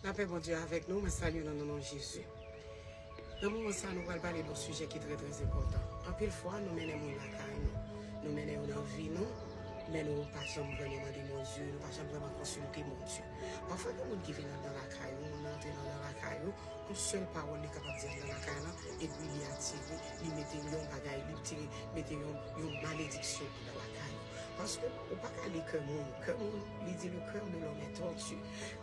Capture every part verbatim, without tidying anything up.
Lapè Bondye avèk nou, mwen salye w nan non Jezi. Nan moman sa, nou pral pale de yon sijè ki trè, trè enpòtan. Anpil fwa, nou mennen moun lakay nou. Nou mennen yo nan vi nou, men nou pa janm vrèman mande Bondye, nou pa janm vrèman konsilte Bondye. Pafwa, gen moun ki vin anndan lakay ou, moun nan antre anndan lakay ou, yon sèl pawòl li kapab di anndan lakay lan, epi li atire, li mete yon bagay, li tire, mete yon, yon malediksyon anndan lakay ou. Paske ou pa ka li kè moun. Kè moun, li di le cœur de l'homme est tordu.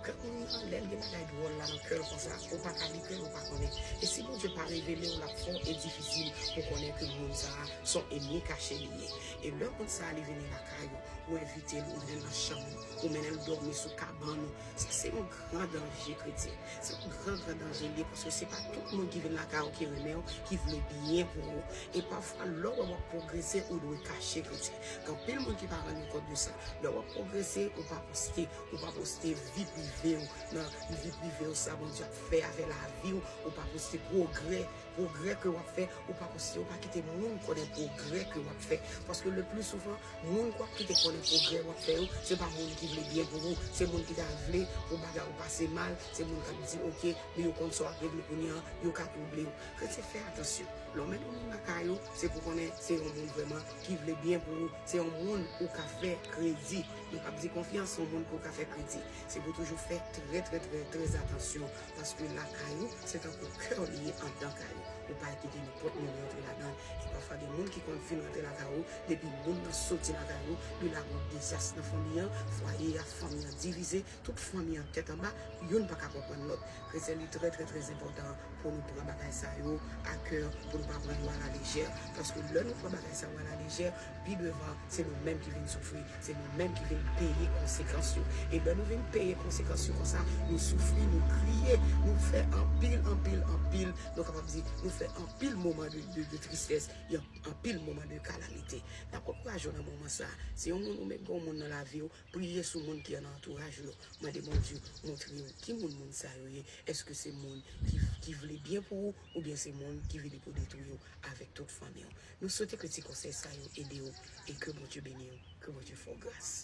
Kè moun nan, lè l gen bagay dwòl la nan kè l konsa, ou pa ka li kè l, ou pa konnen. E si Bondye pa revele w, l ap fè w e difisil pou konnen ke moun sa a se yon enmi kache li ye. E lè moun sa a li vini lakay ou, ou envite l, ou mennen l nan chanm ou, ou mennen l dòmi sou kabann ou, sa se yon gran danje, kretyen. Se yon gran, gran danje li ye, paske se pa tout moun ki vin lakay ou ki renmen w, ki vle byen pou ou. E pafwa, lè w wè w ap pwogrese, ou dwe kache, kretyen. Gen anpil moun ki pa rann yo kont de sa. Lè w ap pwogrese, ou pa poste, ou pa poste vi prive w, nan vi prive w, sa Bondye ap fè avè lavi w, ou pa poste pwogrè, pwogrè ke w ap fè, ou pa poste, ou pa kite moun konnen pwogrè ke w ap fè. Paske le pli souvan, moun ke w ap kite konnen pwogrè w ap fè yo, se pa moun ki vle byen pou ou, se moun ki ta vle pou bagay ou pase mal, se moun k ap di, oke, men yo konn sa w ap regle kounye a, yo ka twouble w. Kretyen, fè atansyon. Lè w mennen yon moun lakay ou, se pou konnen se yon moun vrèman ki vle byen pou ou, se yon moun ou ka fè kredi. Nou p ap di konfyans, se yon moun ke w ka fè kredi. Se pou toujou fè trè, trè, trè, trè atansyon, paske lakay ou, se tankou kè w li ye anndan kay ou. Ou pa kite nenpòt moun rantre ladan l. E pafwa, gen moun ki konn vin rantre lakay ou, depi moun nan soti lakay ou, li lage yon dezas nan fanmi an, fwaye a, fanmi an divize, tout fanmi an tèt anba, youn pa ka konprann lòt. Kretyen, li trè, trè, trè enpòtan pou nou pran bagay sa yo a kè, pou nou pa pran yo alalejè. Paske lè nou pran bagay sa yo alalejè, pi devan, se nou menm ki vin soufri, se nou menm ki vin peye konsekans yo. E lè nou vin peye konsekans yo konsa, nou soufri, nou kriye, nou fè anpil, anpil, anpil, nou kapab di, nou fè anpil moman de, de, de tristès, anpil moman de kalamite. N ap ankouraje w nan moman sa a. Si yon moun ou met gen yon moun nan lavi w, priye sou moun ki nan antouraj ou yo. Mande Bondye montre w ki moun moun sa yo ye. Èske se moun ki, ki vle byen pou ou, oubyen se moun ki vini pou detwi w avèk tout fanmi w? Nou swete ke ti konsèy sa yo ede w e ke Bondye beni w, ke Bondye fè w gras.